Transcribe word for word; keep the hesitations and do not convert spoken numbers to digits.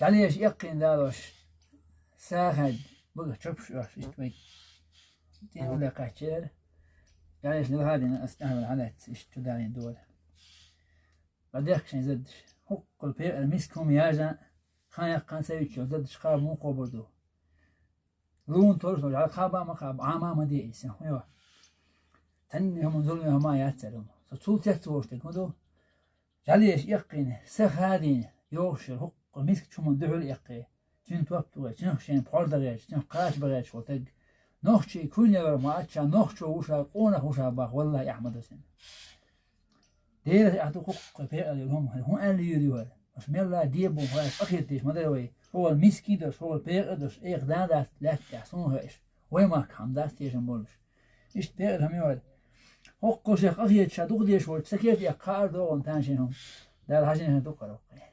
ДӀалеш эккхийна далош, сахад, бага чопш ош, иштта вай. Тен уле кхаччера. ДӀалеш лилхадина, ас тӀехвала хьалаьцци, иштта чу далийна дола. Ва дехкашин заддаш. ХӀуккхул пекъар миска хӀума яжа, хан яккхан ца виччо, заддаш кхаба мун кхобур ду. Лун торш нож, кхаба ма кхаба, Ӏама ма де иса, хӀу йо. Танни хӀума зулми хӀума яццар хӀума. Со цул цец вошта хӀу ду. ДӀалеш эккхийна, са хадийна, йохшар, хӀуккху миска чуман дуьхьал эккхий. Цуьнан топ тугӀе, цуьнах шен пхьор дагӀерча, цуьнах кхача багӀерча хул таг. Нохчий куйнавар ма ачча, нохчо вуша, къонах вуша бах, валлахӀи, Ахьмад Хусейн. Деласе ахьа ду хӀуккху пекъал йолу хӀума, хӀун аьлла юьйр ю хӀара? Аша мелла дебун хьоьш къахеташ ма дара вай. ХӀугӀал мискин долуш, хӀугӀал пекъа долуш, экха дан дац лаьттахь, суна хьоьш. Вай махка хьама дац тешам болуш. Иштта пекъал хӀума ю хӀара. ХӀокхо шех къахеташ ша дукха деш волчу, ца кертахь кхаар догӀун тан шен хӀума. Дала хьажийна дукха хӀара хӀокхе.